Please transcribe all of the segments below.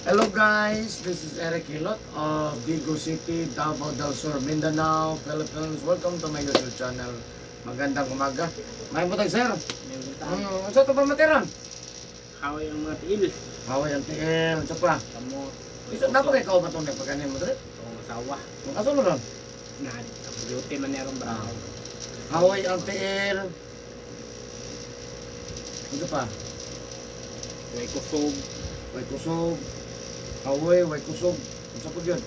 Hello guys, this is Eric Hilot of Digos City, Davao del Sur, Mindanao, Philippines. Welcome to my YouTube channel. Magandang umaga. May butag, sir. May butang. Unsa to pa matiran? Haway ang mga tiil. Haway ang tiil, unsa pa? Kamo. Iso na pa kay kao ba tong pagkanin mo dre? Akong asawa. Asa mo ron? Na duty man nerong barangay. Haway ang tiil. Unsa pa? Way kusog. Way kusog. Haway, way kusog. Unsa pa gyud?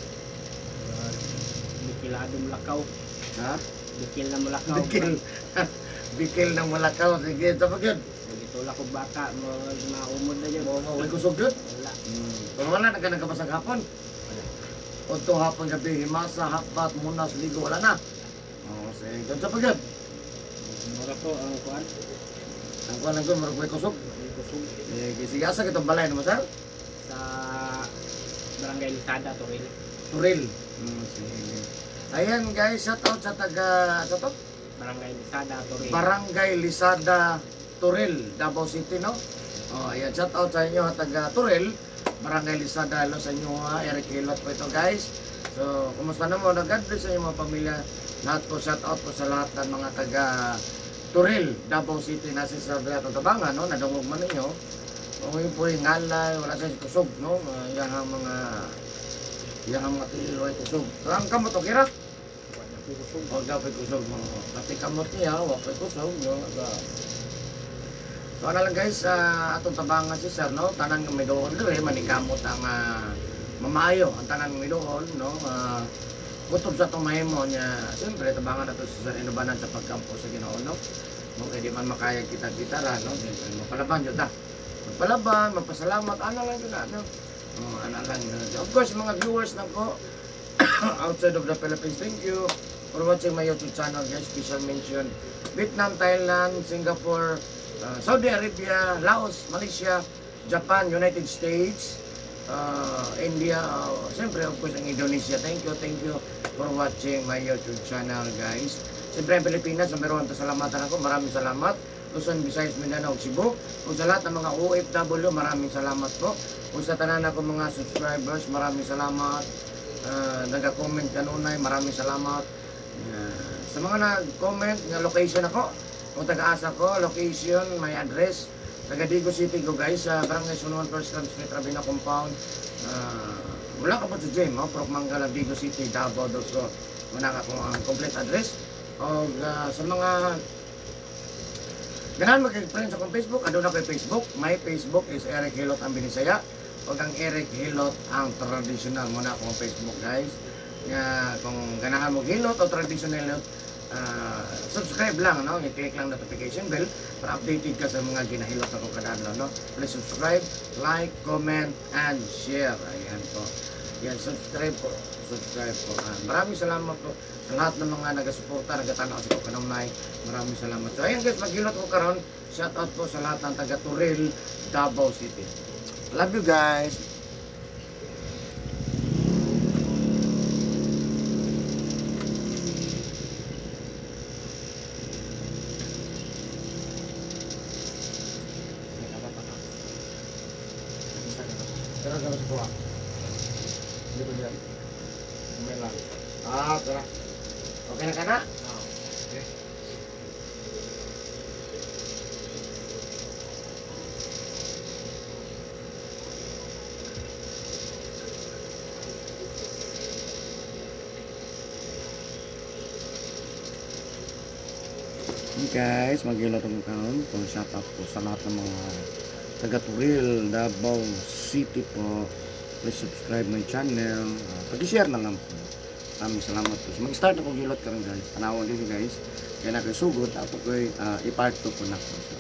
Bikilado mulakaw. Ha? Bikil na mulakaw. Bikil. Bikil ng Malakaw. Sige, unsa pa gyud? Gitulak og bata mo maumod na yun. Mo way kusog gyud. Wala. Pero wala na ka nagkabasag hapon. Odto hapon gabi, himasa, hakbat, munas, ligo, wala na. Oo, sige. Doon sa pagod. Mura to ang kuan. Ang kuwan lang ko, marag may kusog. Way kusog. Sige, sige, asa kitong balay naman, sir? Sa Barangay Lisada, Toril. Turil. Sige. Ayan guys, shout out sa taga, sa to? Barangay Lisada, Toril. Barangay Lisada, Turil, Davao City, no? Oh, ayan, shout out sa inyo taga Turil, Barangay Lisada, hello sa inyo ha, Eric Hilot po ito guys. So, kumusta na mo? No? God bless sa inyong mga pamilya. Lahat po, shout out po sa lahat ng mga taga Turil, Davao City, nasa sa Beato Tabangan, no? Nadungog man ninyo. O yun po yung ngalay, wala sa kusog, no? Iyahang mga tiil, ay kusog. So, ang kamot, okay ra? Wala po kusog. Huwag daw po'y kusog mo. Pati kamot niya, huwag po'y kusog. No? So, so ano lang guys, atong tabangan si sir, no? Tanan nga may doon dire, manikamot ang mamaayo. Ang tanan nga may doon, no? Kutob sa itong mahimo niya, siyempre, tabangan na to si sir inubanan sa pagkampo sa Ginoo, no? Mo kay di man makaya kita-kita ra, no? Siyempre, mapalaban yun ta. Magpalaban, magpasalamat, ano lang yun na, no? Oh, ano lang yun. Of course, mga viewers na ko, outside of the Philippines, thank you for watching my YouTube channel guys. Special mention Vietnam, Thailand, Singapore, Saudi Arabia, Laos, Malaysia, Japan, United States, India, siyempre of course ang Indonesia. Thank you for watching my YouTube channel guys. Siyempre ang Pilipinas, number one, pasalamatan ako. Maraming salamat. Luzon, Visayas, Mindanao, ug Cebu. Ug sa lahat ng mga OFW, maraming salamat po. Ug sa tanan ako mga subscribers, maraming salamat. Nag-comment kanunay, maraming salamat. Sa mga nag-comment nga location ako, kung taga-asa ko, location, may address, taga Digos City ko guys, sa Barangay Sunuan First Camp Street, Rabina Compound. Wala ka po sa gym, no? Prok Mangala, Digos City, Davao del Sur. Wala ka kung ang complete address. O sa mga ganahan mag-friend sa akong Facebook, aduna ko'y Facebook. My Facebook is Eric Hilot ang Binisaya. O ang Eric Hilot ang traditional muna akong Facebook guys. Nga kung ganahan mo hilot o traditional hilot, subscribe lang no, i-click lang notification bell para updated ka sa mga ginahilot ako kada adlaw no. Please subscribe, like, comment and share. Ayan po. Yan, subscribe po. Subscribe po. Maraming salamat po sa lahat ng mga nagasuporta, nagatanaw sa kanunay. Maraming salamat. So ayan guys, maghilot ko karon. Shout out po sa lahat ng taga Turil, Davao City. Love you guys. Tara, tara sa kuha. Hindi ko dyan. May lang. Tara. Okay na ka na? Okay. Hey guys, magyula itong karon po. Shout out po sa lahat ng mga taga Turil, Davao City po. Please subscribe my channel. Pag-share na lang po. Maraming salamat po. So, mag-start ako gilot karon guys. Tanawan din guys. Kaya na kayo sugod. Ato ko'y i-part 2 po na po. So,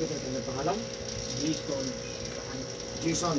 Repeat natin yung pangalan. Jason. Jason.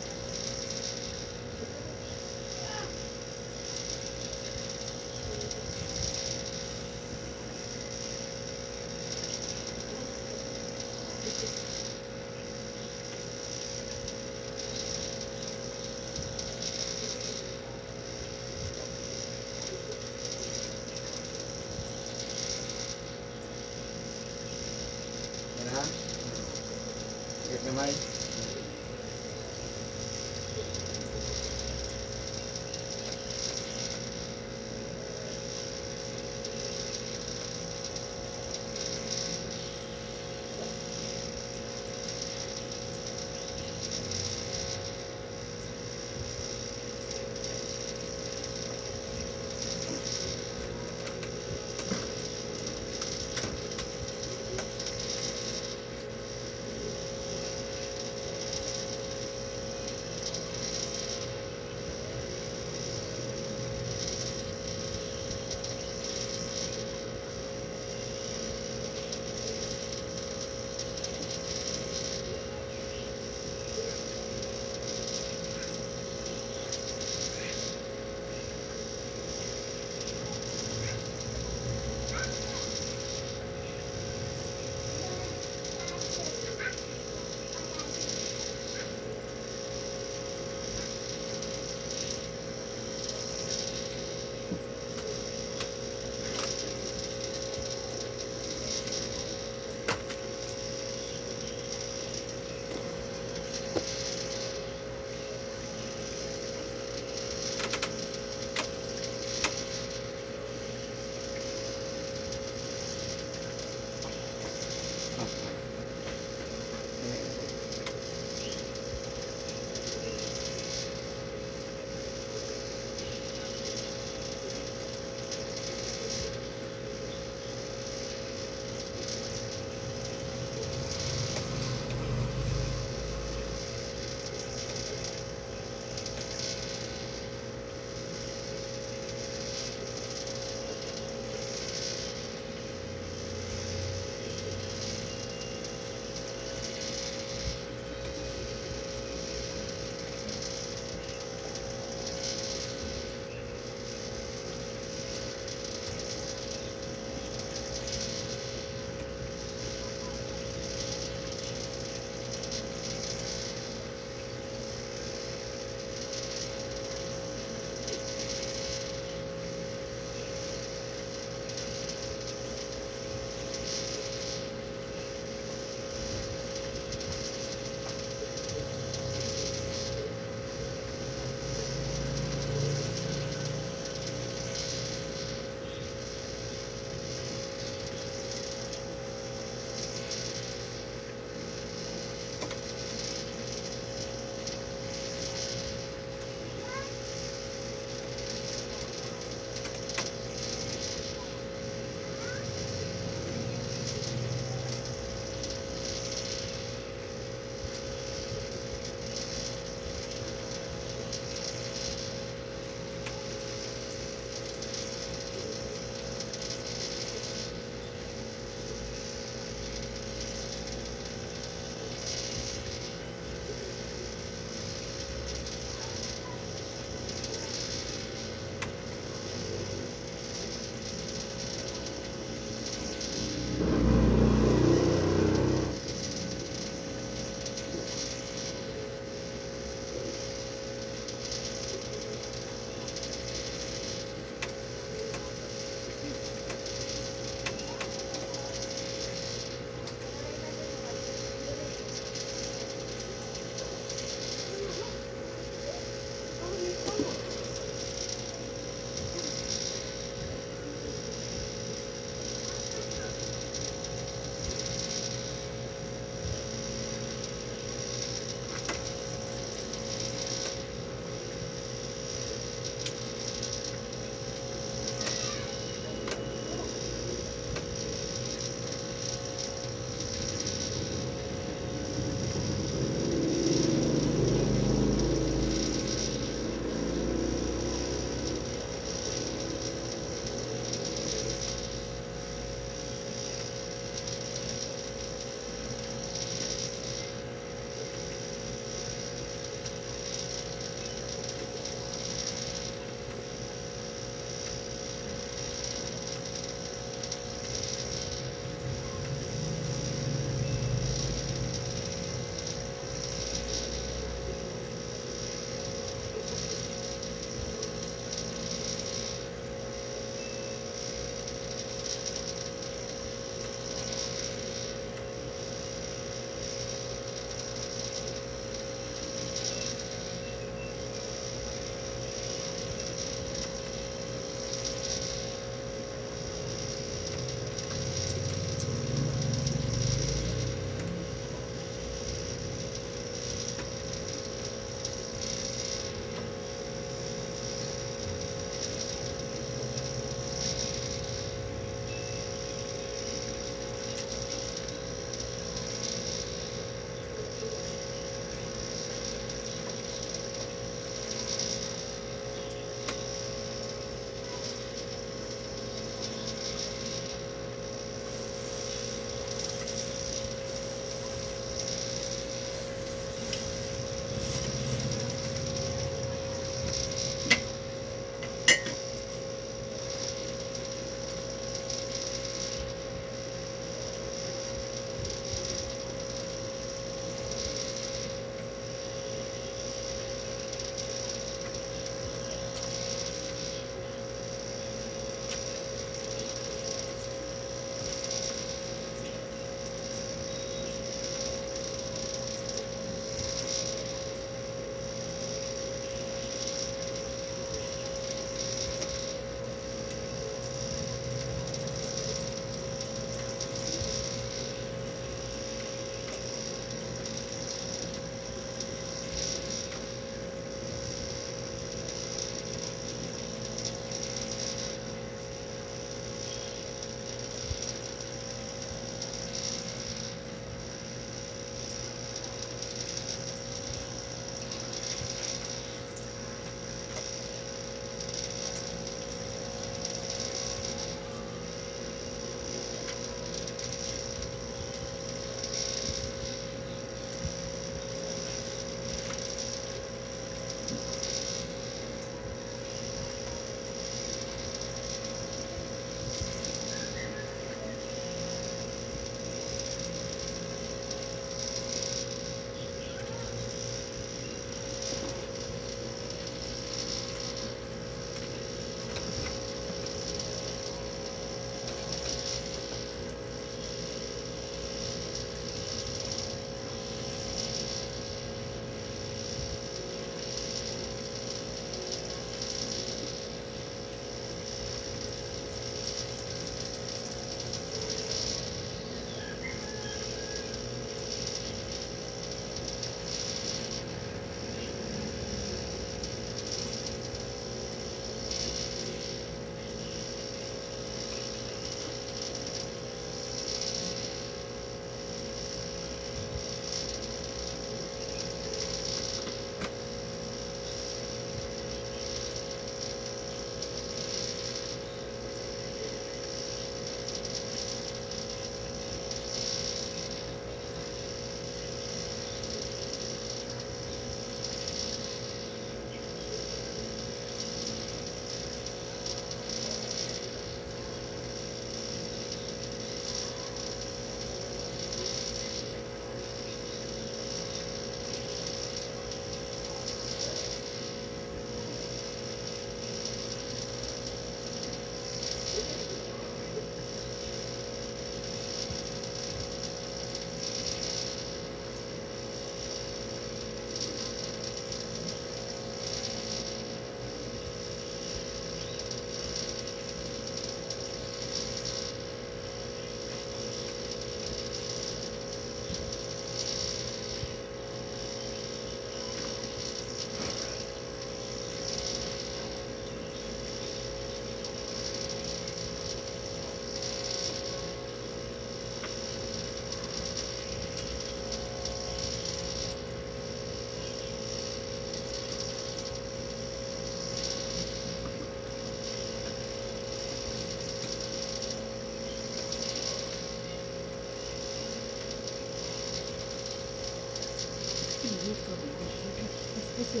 Kasi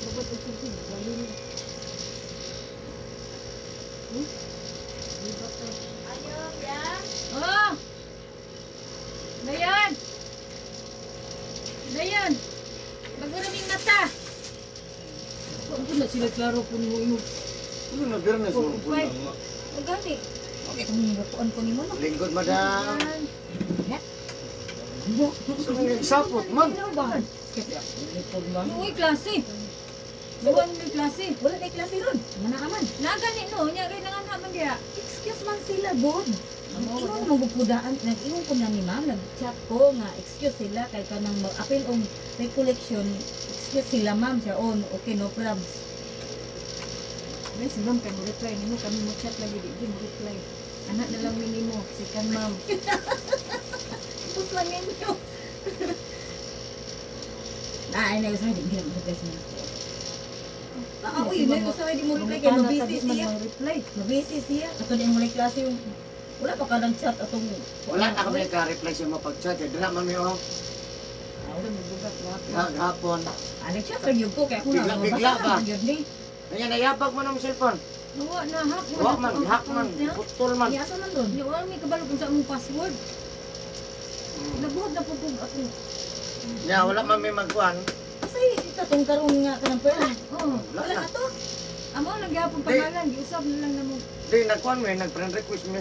dapat ang sulti, balin. Diba ka? Oh! Dayan! Dayan! Bago raming mata! Kung na sila klaro kung mo imo. Ano na Biyernes mo po na. Ang gani. Okay, kung nakuan ko nimo no. Lingkod, madam. So, sapot man. Ano ba? Uy, klase! Buwan may klase. Wala na klase ron. Mana ka man. Nagani no, nya rin nga naman diya. Excuse man sila, god. Ingon mo gupudaan, nag-ingon ko na ni ma'am, nag-chat ko nga excuse sila kay kanang mag-appeal og recollection, excuse sila ma'am siya on, okay, no probs. May si ma'am kay mo reply nimo, kami mo chat lagi di di mo reply. Anak na lang ni nimo, si kan ma'am. Tapos lang ninyo. Na, ay na usay di mo reply sa mga. Ah, uy, na usay di mo reply kay mabisi siya. Reply. Mabisi siya. Ato di ang walay klase yung wala pa ka nag-chat atong Wala na kami ka-reply sa mga pag-chat. Eh, dala man mi oh. Gahapon. Ah, nag-chat ra gyud ko kay ako na Bigla-bigla mabasa ba? man gyud ni. Kanya nayabag mo ng cellphone. Wa na hack Wa man, hack man, putol man. Iya asa man ron? Nya wa mi kabalo kung sa among password. Nabuhat na po kog ako. Ya, wala man may magkuan. Kasi katong karon nga kanang pera. Oh, Wala Wala na. na to. amo lang gyapon pangalan, giusab na lang namo. Di nagkuan mi, nag-friend request mi.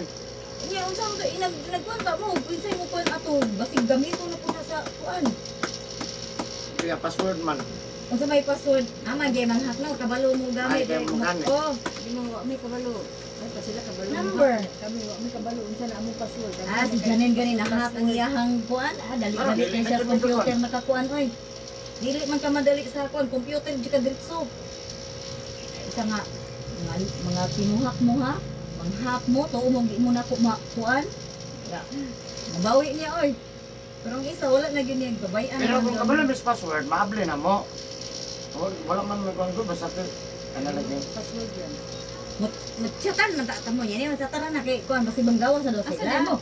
Nya unsa man to inag nagkuan ba mo? Unsay mo kuan ato? Basig gamito na po na sa kuan. Kaya password man. Unsa may password? Ama gyud man hack no kabalo mo Ay, gamit. kay mo gamit. Oh, Di mo wa mi kabalo. Ay pa sila kabalo. Number. Kami wa mi kabalo unsa na among password. Ah, si Janen gani nahack ang iyahang kuan. Ah, dali Ah, dali dili kay siya na sa computer nakakuan oy. Dili man ka madali sa kuan, computer di ka diretso. Isa nga mga pinuhak mo ha, manghak mo tuo mo di mo na ko makuan. Ya. Mabawi niya oy. Pero ang isa wala na gyud niya gabayan. Pero kung kabalo mis password, maable na mo. Wala man may kuan ko basta to ano lagi. Password yan. Mutchatan man ta mo niya, matsataran na kay kuan basi banggawa sa daw Asa sila. na mo?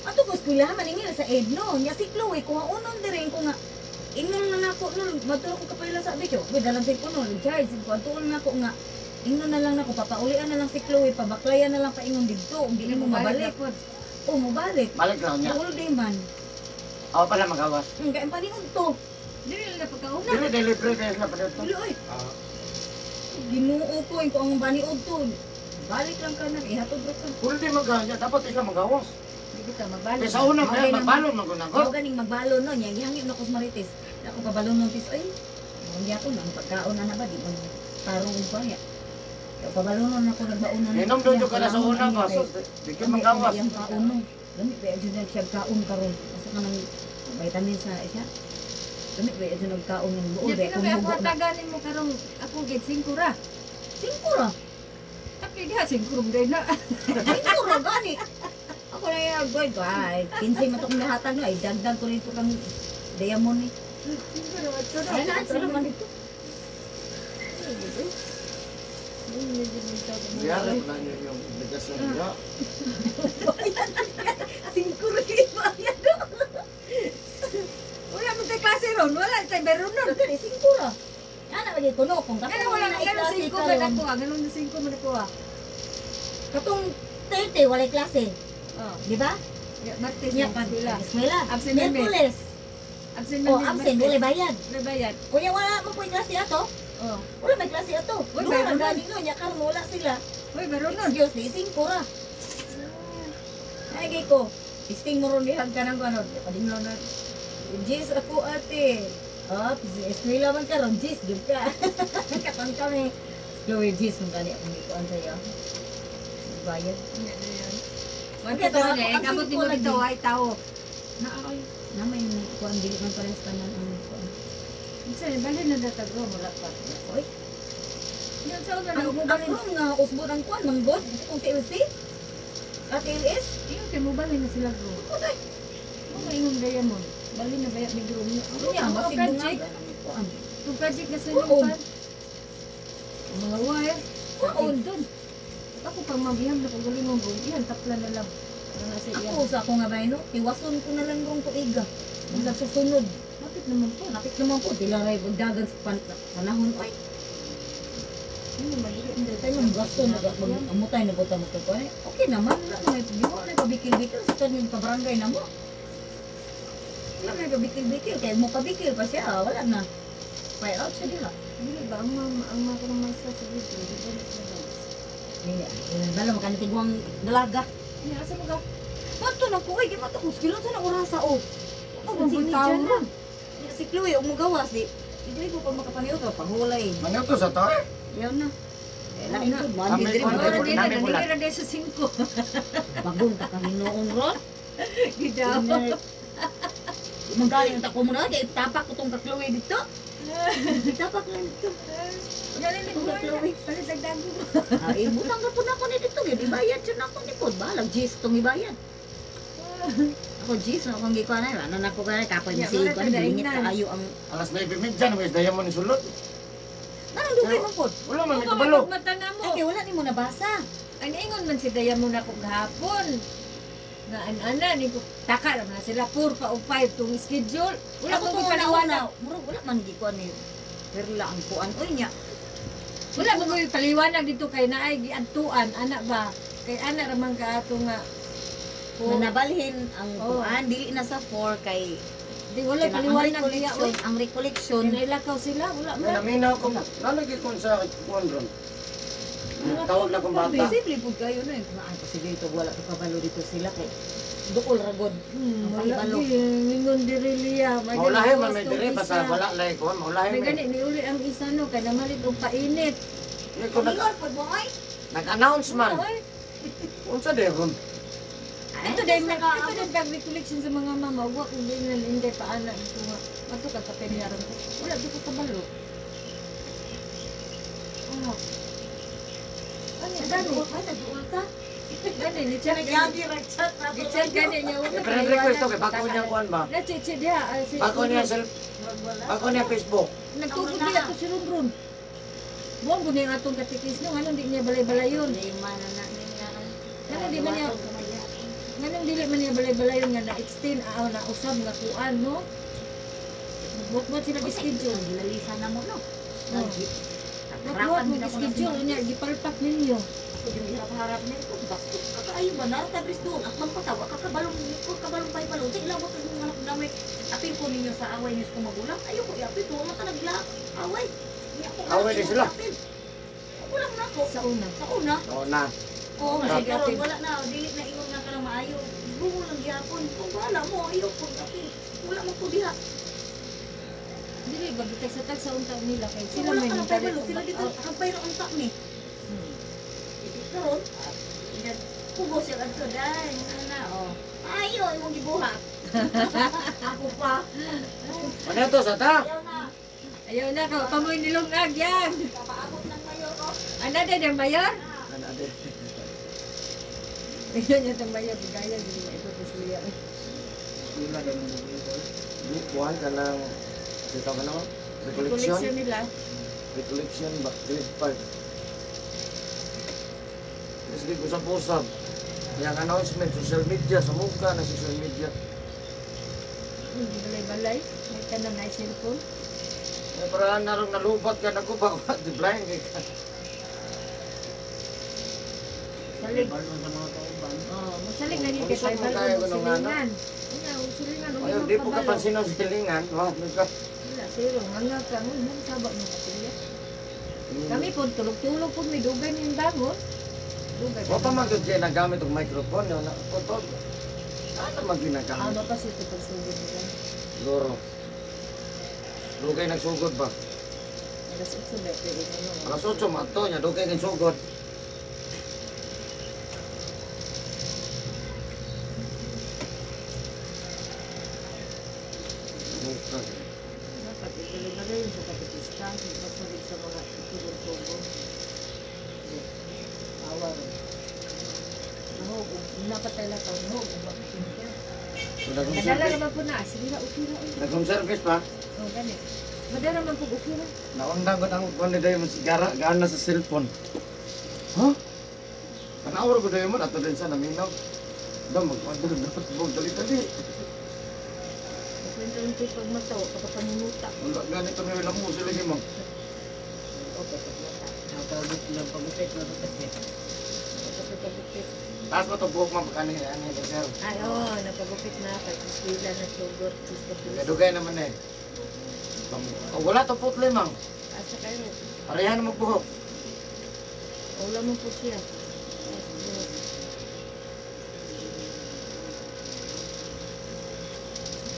Ato ko eskwelahan maningil sa Edno. Nya si Chloe kuha unon dire ko nga ingnon na nako nun, madto ko kapila sa abik yo. Uy, dalang sa ko nun, charge ko adto na nako nga ingnon na lang nako papaulian na lang si Chloe, pabaklayan na lang paingon didto, ug di mo mabalik. O mobalik. Balik lang niya. All day man. Ako pala magawas. Kay paniud to. Dili na pagkauna. Dili delivery kayo sila pa dito. Tulo oy. Ginoo ko ko ang paniud to. Balik lang ka na, ihatod ra ka. Kung di magawa dapat ikaw magawas. Di kita magbalo. Kaya sa una, Okay kaya naman. magbalon magunagot. Mao ganing magbalo no, nya gihangyo na ko sa Marites. Ako pabalon no tis oy. Mo gyapon ang pagkaon na na ba di mo tarong pa niya. Kaya pabalonon ako nagbaon na. Inom doon ka na sa una ba? Sus, di ka magawas. Ang kaon no. Dami ba jud na siya kaon karon. Asa ka nang vitamin sa siya. Dami ba jud nagkaon ng buo Nya ba pila kung ba ako mugo na. hatagan mo karong ako gid 5 ra. Singko ra. Tapi diha 5 rum day na. Singko ra gani. Ako na yung boy ko ay 15 man to kong nahatag no ay dagdag ko nito kang diamond ni. 5 ra ato na. Ay na ato naman dito. Diyan, wala niyo yung obligasyon niya. Singko ra kay bayad do. Wala mo tay klase ron, wala tay meron nun. Gani singko ra. Ana lagi kuno kung Kaya katong wala na na klase 5 man karon. ako, ah, ganun na 5 man ako ah. Katong 30 walay klase, Oh, di ba? ya Martes Nya na pag eskwela. eskwela. Absent man mi. Miyerkules. Absent man O mi, absent Martes. walay bayad. Walay bayad. Kunya wala mo po'y klase ato. Oh. Wala may klase ato. Uy, Duha ra meron gani no nya karon wala sila. Uy, meron nun. Diyos di singko ra. Ay gay ko. Isting mo ron dihag ka ng ano. Padinglo na. Jis ako ate. Ah, eskwela man karon Jis gyud ka. Katon kami. Chloe Jis mo gani akong gikuan sa iyo. Bayad. Wala Okay, ka ako- eh, ang kamot ni singko mo lagi. dito ay tao. Na ay, na may kuan dili man parehas tanan ang kuan. Unsa ni balhin na datag ro wala pa. Oy, Yan sa una na ang mo ang balhin. room nga usbon ang kuan manggod kung TLC. At TLS. Ingon kay mo balhin na sila ro. Oy, Mo maingon gayamon. Balhin na bayad ni room. niya Ang masig project, nga ang kuan. kung project na sa Oo. pan. Ang mga wire. Kuan. Doon. Ako pang mabiham na kung galing mong room, iyan tapla na lang. Para na sa iyan. Ako sa ako nga bay no, iwason ko na lang rong tuiga. Hanggang sa sunod. Hapit naman po, hapit naman po. Dila ray magdagan sa panahon oy. Ano man dili ang Tayo ng gasto na mag-amutay na buta mo ko. Okay naman, wala na may wala na pabikil-bikil sa kanyang pabarangay na mo. Wala na pabikil-bikil kaya mo pabikil pa siya, wala na. Fire out siya diha. Dili ba ang mama ang mga kanang maestra sa video, di ba sila ba? Dili, bala makanitigwang dalaga. Nya asa mo ka? Mato na ko ay di mato kung skilon sa na orasa o. Oh, Sa si media na. Si Chloe og mogawas di. Di ko pa makapaniw ka pahulay. Manyo to sa to? Yaw na. Eh, lain ko, man, Kami diri ko, mo. Ora Nami dili na bulat. dili ra sa 5. Bagong takahinoon ron. Gidaw. Magaling ang tako mo na, kaya itapak ko tong kakloy dito. Itapak lang dito. Galing Itong kakloy. Palit dagdago. Ay, butang ka po na ako ni dito. Gid ibayad siya na ako ni po. Balag, Gis, itong ibayad. Ako, Gis, ako ang gikuha na. Ano na ako kaya, kapoy Ya, mo wala ko. ta Bilingit daignan. kaayo ang... Alas 9:30 na may mo ni sulod. Nanong dugay man po. Wala man may kabalo. Mata na mo. Ay, kaya wala ni mo nabasa. Ang ingon man si Daya mo na ko gahapon. Nga an-ana ni ko taka ra man na sila 4 pa o 5 tong schedule. Wala Ako ko tong paliwanag. una-una. Murag wala man gikuha ni Perla ang kuan. Uy niya. Wala mo ko'y paliwanag dito kay naay giadtuan ana ba? Kay ana ra man kaato nga. Na nabalhin ang Oo. kuan. Dili na sa 4 kay... Di wala Ang paliwanag diya recollection, oy. ang recollection. Kay nailakaw sila, wala May man. naminaw ko. Nalagi ko sa kuan ron. Tawag na kong bata. Posible po kayo na yun. Ay, posible ito. Wala ka kabalo dito sila kay Duol ragod. Wala Ang pahibalo. di ingon diri liya. May Maulahi gani man may tong dire basta isa. wala lay ko. Maulahi May may. gani niuli ang isa no kay namalit og painit. Hindi ko nag Ingon po mo ay. nag-announce man. Oy, Unsa de ron? Ito dahil ito dahil pag recollection sa mga mama, wa kung di na hindi pa ana ito nga. Mato ka kapilyaran ko. Wala di ko kabalo. Oh. Ano gani? Nagduol ka, nagduol ka. Gani ni chat gani. Nagyagi ra chat na Ni chat gani niya wala. Eh, friend request to kay bago niya kuan ba? Na chichi diha ah, si Bago niya self, bago niya Facebook. Nagtugod diha to si Runrun. Buong gud ang atong katikis no, anong di niya balay-balayon. Lima na na niya. Ano, di man niya- Nganong dili man niya balay-balayon nga na-extend aw na usab nga kuan no? Nagbuhat sila schedule. Gilalisa na mo no. Oh. Nagbuhat mo schedule niya gipalpak ninyo. Ako yung hirap-harap niya ko. Bastos ka kaayo ba? Narata bris doon. At magpatawa ka kabalong ko kabalong pay balong. Sa ilang mo yung anak damay. Apil ko ninyo sa away niyo sa magulang. Ayoko iapil ko. Mata nagla away. Niya ako Away din sila. Apil. Ako lang na ako. Sa una. Sa una. Oo na. Oo, Grabe. kasi karon wala na, dili na ingon nga ka lang maayo. Bungo lang gihapon. Kung bahala mo, ayaw ko apil. Wala mo ko diha. Dili ba bitag sa tag sa unta nila kay Sila sila wala may ka lang nagtalit pabalo. Sila dito, hampay ra unta ni. Karon, kubo siya kadto dai. Ana oh. Ayo imong gibuhat. Ako pa. Ano to sa ta? Ayaw na. Ayaw na ka pamoy nilungag yan. Papaabot ng mayor oh. Ana din ang mayor? Ano ade? Ayun niya ang mayor bigaya dili ba ito siya. Wala ganun mo. Di kuan ka ng sa ka no? Recollection. Collection nila. Recollection ba? Grade 5. Kasi ko sa pusab. Yang announcement, social media, sa muka na social media. Hindi balay-balay. May tanan na cellphone. May paraan na rin nalubat ka, nagkuba, di blind eh ka. Salig. Balon sa mga kauban. Oh, masalig lagi kay Unsa pay mo kaya balon ko nung ano? silingan. Una, og silingan og Ayaw, di po ka pansin ang silingan. Wah, nagka. Wala, zero. Nga nga ka, ngun, nung saba mo kapilya. Kami po, tulog-tulog po, may dugay ng bangon. Dugay. Wa pa man gyud kay nagamit og microphone no na kutod. Ano man ginagamit? Ano pa siya pagsugod nila? Loro. Dugay nagsugod ba? Alas 8 ba, pero ano. Alas 8 mato nya dugay nagsugod. Muka. Dapat ibalik-balik yun sa katikista. Magsalig sa mga tugong-tugong. Awa rin. Nahog, napatay lang tao, nahog, bakit ka? So, nag-home Kadala service. naman po na, sige na, okay ra. Oy. Nag-home service pa. Oh, gani. Madara man po, okay ra. Naundang ko ang kuan ni Dayon sigara gana sa cellphone. Ha? Panawar ko Dayon ato din sa naminaw. Daw mag-order dapat mo dali dali. Okay Benta ko pag mata, wa ka pa pangimuta. Wala ganito may lamo sila ni ma'am. Okay, pagmata. Nagpagupit lang pagupit na pagupit. Pagupit. Taas mo to buhok ma'am kani ani ni sir. Ay, oo, napagupit na kay eskwela na sugot. Gusto ko. Dugay naman eh. Oh, wala to putli ma'am. Asa kayo? Pareha na magbuhok. Wala mo po siya.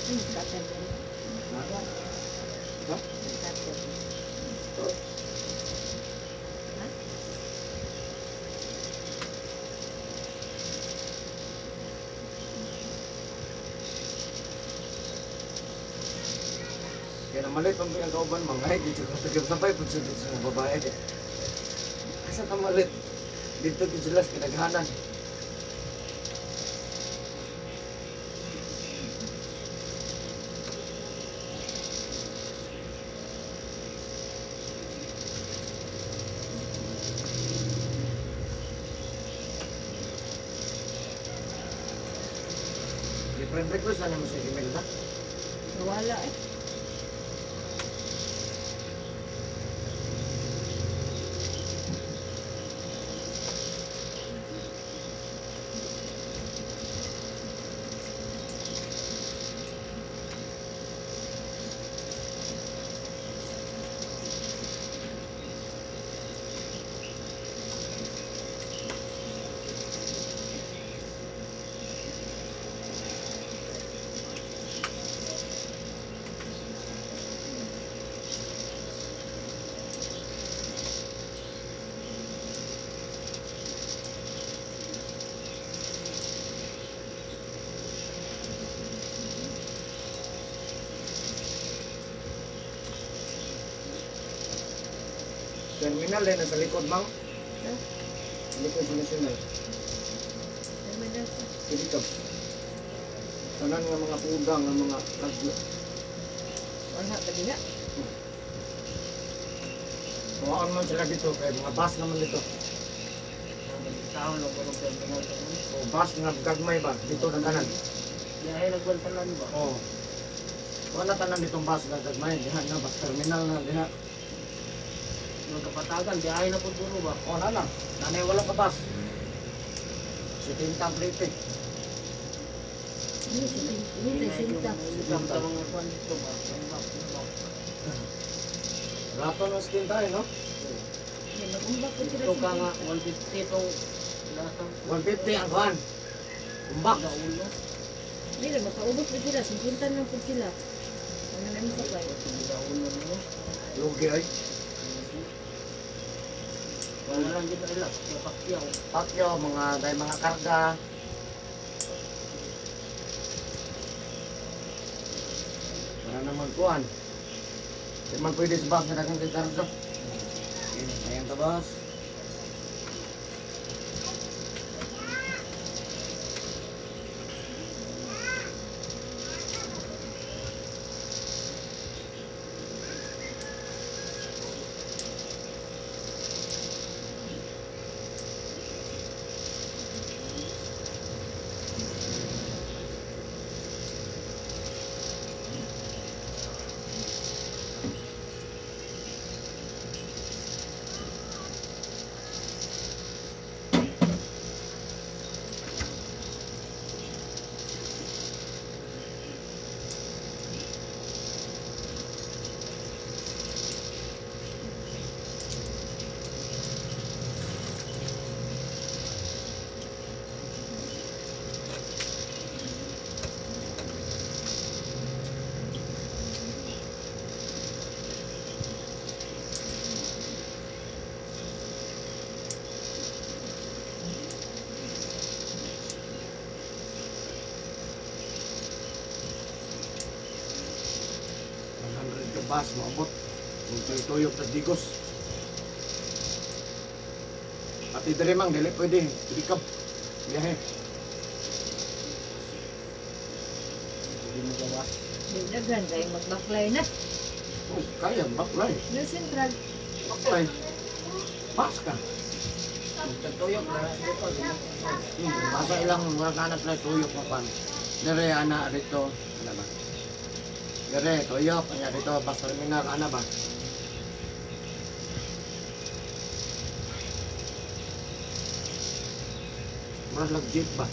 Cutter ba? Ha? Cutter. Ha? Kaya namalit ang ang kauban mga ay dito ka taga sabay pud sa dito sa babae. Asa ka malit? Dito gid sila sa kinaghanan. Different request na naman sa Imelda. Nawala eh. Terminal eh, nasa likod mang. Ha? Likod sa national. Terminal pa. Sige ka. Tanan nga mga pudang, nga mga lagyo. Wala pa diha. Kuhaan man sila dito, kay mga bus naman dito. Tao lang ko ng terminal. O bus nga gagmay ba, dito na tanan. Biyahe nagbantalan ba? Oo. Wala tanan ditong bus nga gagmay, diha na, bus terminal na, diha. Yung kapatagan, biyahe na po duro ba? O na lang, nanay wala ka bus. 70 ang plate eh. Hindi, sinta. Sa mga kuwan dito ba? Tambak, tambak. Rato ng skin tayo, no? Hindi, mag-umbak po sila Ito ka sa nga, 150 itong nasa 150 ang kuhan. Umbak. sa ulo. Hindi, makaubos po sila. 50 lang po sila. Ano na yung sakay? Sa ulo mo. Lugi ay. Wala lang dito nila. Napakyaw. Pakyo, mga dahil mga karga. Wala naman kuhan. Di man pwede sa bus na dagang kay karga. Ayan ka boss. 100 ka bus, maabot. Kung tuyok tas digos. Pati diri mang, dili pwede. Ikap. Biyahe. Hindi mo gawas. Hindi, daghan kayo magbaklay na. Oh, kaya, baklay. No Central. Baklay. Bus ka. Tagtuyok na. Dito. Basta ilang mga kanat na tuyok mo pan. Dire ana dito, ano ba? Dire, Toyok, anya dito, bus terminal, ana ba? Murag lag jeep ba?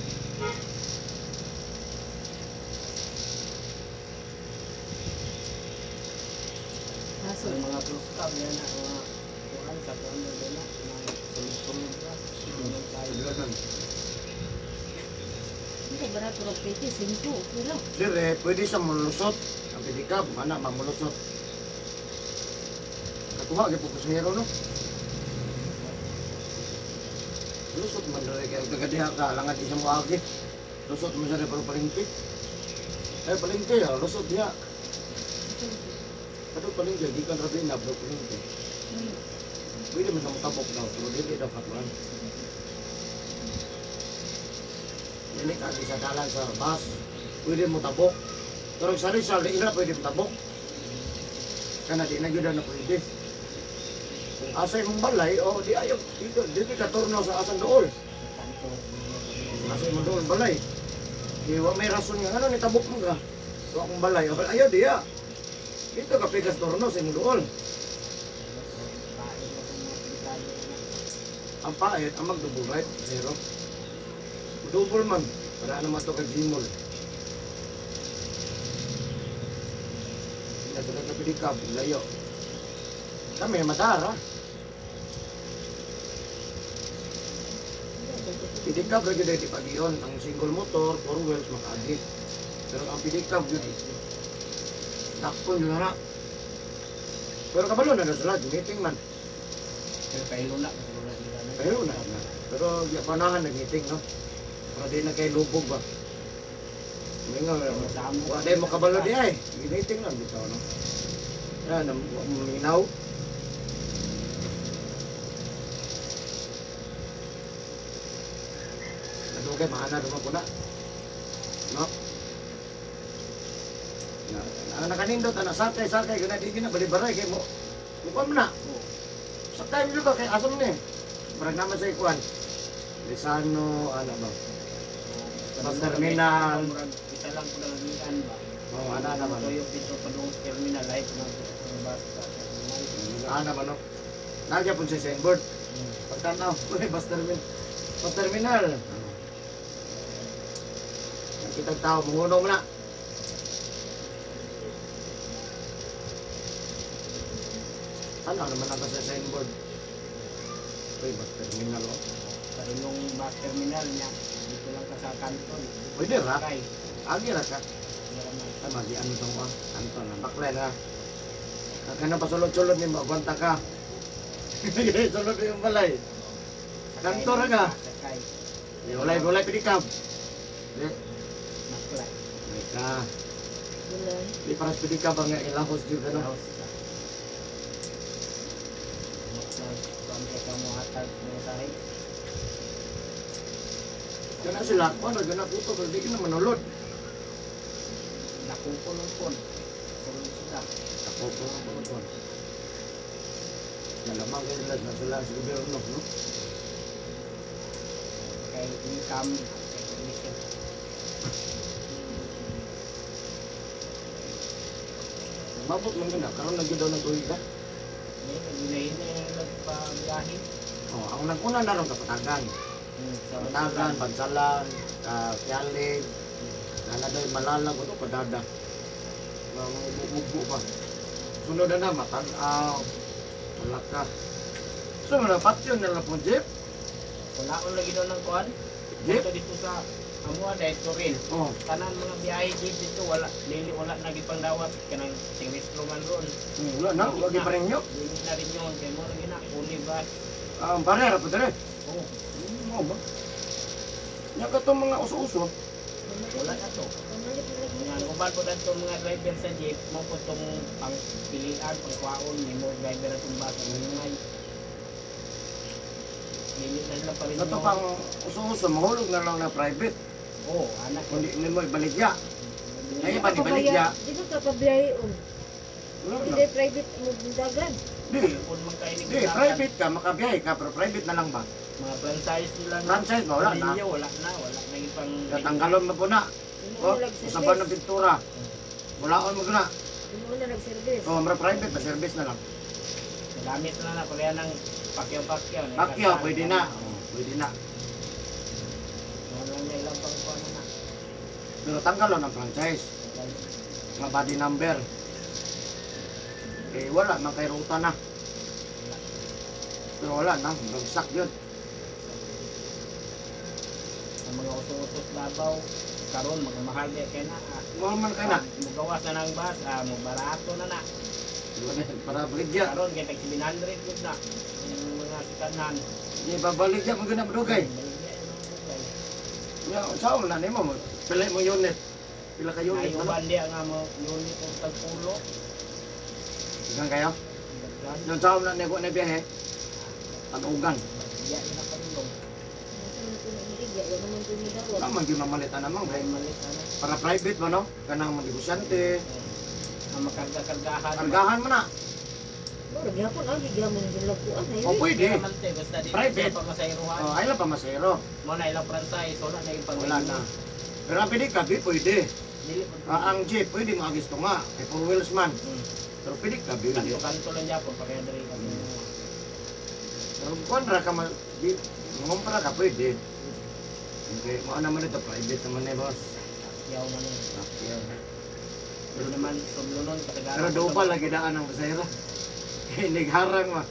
Aso. Ang mga close cab yan na mga kuan sa kuan na din na mga sulod-sulod ra. Sulod tayo. Ganun. Hindi barato rog piti, 5. Okay lang. Dire, pwede sa mulusot. Ang pedicab, ana, mamulusot. Kakuha, gyud po pasahero, no? Lusot man dire kay taga diha ka, langan di sa moagi. Lusot man sa pero palengke. Ay, palengke, ah, lusot diha. Kato palengke, gikan ra din na bro palengke. Pwede man sa motabok daw, pero dili daw katuan. Dili ka sa dalan sa bus, pwede mo tabok. Pero sa Rizal, di ila pwede mo tabok. Kana di na gyud na pwede. Kung asa imong balay, o di ayo dito dito ka turno sa asang dool. Kanto. Asa imong dool balay. Di wa may rason nga ano ni tabok mo ka. Wa akong balay, o ayo diya. Dito ka pigas turno sa imong dool. Kain na kung mga detalye na. Ang pait, ang magdouble right, zero. Double man, para naman to kay Gmall. Nasa ka pedicab, layo. Kami, madara. Pedicab ra gyud ay pagiyon. Ang single motor, four wheels, makaagi. Pero ang pedicab gyud, dakpon yun na. Pero kabalo na na sila, meeting man. Pero kailo na, kailo na nila na. Pero na na. Pero di panahan nag-meeting, no? Para di na kay lubog ba? May nga, wala mo kabalo di ay. Meeting lang dito, no? Yan, ang minaw. Nadugay, maana naman ko na. No? Na, na, nakanindot, ana, sakay, sakay, gana, di gina, balibaray, kay mo. Mukha mo na. Sakay mo ka, kay asam ni. Parang naman sa ikuan. Lisano, ano ba? Bus terminal. Murag, isa lang po lang gikan ba. Oo, ana naman. Toyo pito pa doon sa terminal ay kung ang bus sa terminal. Ana ba no? Nagya po sa signboard. Pagtanaw, uy, bus terminal. Bus terminal. Nakita tao, mungunong na. Ano naman ang sa signboard? Uy, bus terminal. Oh. Pero yung bus terminal niya, dito lang ka sa kanton. Pwede ra. Kay, Agi ra ka. meron man. Tama, di ano itong ah. Anton, ah. Bakla na. Kaya na pasulod-sulod ni mo, agwanta ka. Sulod yung balay. Sakay Kanto ra lang ka. Sakay. Di, walay, walay pinikab. Di, Nakla. may ka. Wala. Di paras pinikab ang ilahos dyan, ano? House ka. Kuan kay ka mo hatag mo sahi. Diyan na sila, ano, diyan na puto, pero di ka na manulod. Nakukulong-pon. Sulod sila. Ako po ang pangapon. Nalamang kayo sila, nasa sa gobyerno, no? Kay income, kay commission. Mabot man gina, karon nagyud daw ng tuig ka. May naginahinay na nagpabiyahe. Oh, ang naguna na ron kapatagan. Sa Kapatagan, Bansalan, Kialig, Nanaday, Malalag, ito, Padada. Mga mugbo pa. Sunod na na, Matanaw, Malaka. So, mga patyon na lang po, jeep. Wala akong lagi doon ng kuan. Jeep? Dito dito sa Amua dahil Toril. Oh, Tanan mga biyahe jeep dito wala dili wala na gipangdawat kanang tingistro man ron. wala na, wag pa rin nyo. Dili na rin yun kay mo lagi na uli bus. Ah, ang barera po dire. Oh, Oo ba? Nya ka itong mga uso-uso. wala na to. Pamalit na lagi. Mga uban po dito mga driver sa jeep mo po tong pangpilian, pangkuhaon ni mo driver atong bus ang ingay. Dili na sila pa rin Ito yun. pang uso-uso, mahulog na lang na private. Oh, anak. Kundi ni mo ibaligya. Ay, Di iba, ka ibaligya. Di ka kapabiyahe og. Wala na. Hindi private mo bundagan. Di, Kung man kayo ni di, private ka, makabiyahe ka, pero private na lang ba? Mga franchise nila na. Franchise ba? Wala na. Pamilya, wala na. Wala na ipang... Tatanggalon mo po na. Imo Oh, lag usaban ng pintura. Walaon mo na. Mo na nag-service. Oh, mura private pa service na lang. Gamit na na pareha ng pakyaw-pakyaw. Pacquiao, pwede na. Oh, pwede na. Ano na ilang pangkuha na na. Pero tanggal lang ng franchise. Nga body number. Eh wala man kay ruta na. Pero wala na, bagsak yun. Ang mga uso-usos Davao, karon mga mahal di kay na. Ah. Mahal man kay na. Mugawas na ng bus, ah, mubarato na na. Para baligya. Karon kay tag 700 gud na. Ang mga sikanan. Di babaligya mo gina madugay. Baligya na mga dugay. Ya, saan na nimo? Pila mo unit. Pila ka unit Ay man? uban diya nga mo unit og tagpulo. Dagan kayo? Daghan. Yung saan na nego na biyahe? Tanugan. Baligya na padulong. Wala man gyud mamalitan namang Ay kay malit ano. para private ba no? Kanang negosyante. Ang makarga-kargahan. Kargahan mo na. Mura gyapon ang gigamon gilagkuan ay. O pwede. Naman te, basta di Private. siya pamasayrohan. Oh, ay lang pa masero. Mo na ilang franchise, wala na yung pag Wala na. Pero ang pwede ka, pwede. Dili po. Ah, ang jeep, pwede mo agis to nga. Kay four wheels man. Pero pwede ka, pwede. Kanto-kanto lang yapon pareha diri kami. Pero kung ra ka, di, mangumpra ka, pwede. Okay, mao naman ito, private naman eh, boss. Yaw man eh. Okay. Pero naman sumlunon kasagaran. Pero doon pa lagi daan ang pasahero. Nagharang ma.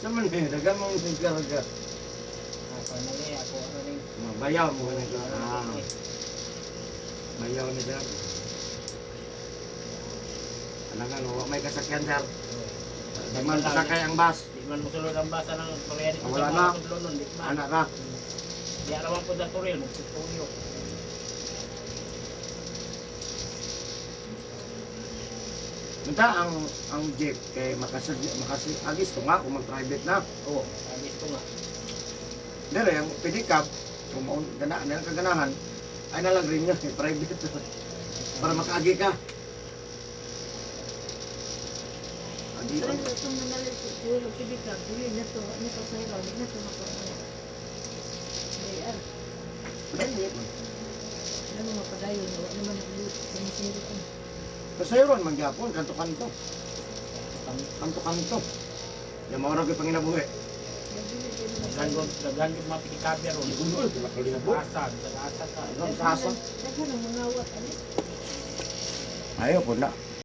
Sa man eh, daga mong nagkarga. Ako na eh, ako ano rin. Bayaw mo na ito. Ah, bayaw ni sir. Alangan, wa may kasakyan, sir. Di man pasakay ang bus. Di man mosulod ang basa ng pareha dito Wala sa na. mga sumlunon, di man. Anak ka. Di arawan po sa turil, magtutuyo. Unta ang jeep kay makasag makasi agis to nga kung mag-private na. Oo, sabi ko nga. Dire ang pedicab kung maun gana na kaganahan ay nalang rin niya private para makaagi ka. Agi Pero ka. itong nanalit sa tulo, pwede ka, dili na to, ano pa sa'yo, di na to makaano. Ay, ah, ano mapadayon, wala naman ang kumisero ko. Pasayron man gyapon kanto-kanto. Kanto-kanto. Ya mao ra gyud panginabuhi. Daghan ko, daghan ko mga pikikabi ron. Ulo di ba kalibo? Asa, asa ka. Ano sa asa? Daghan ang mga wat, ano? Ayo po na.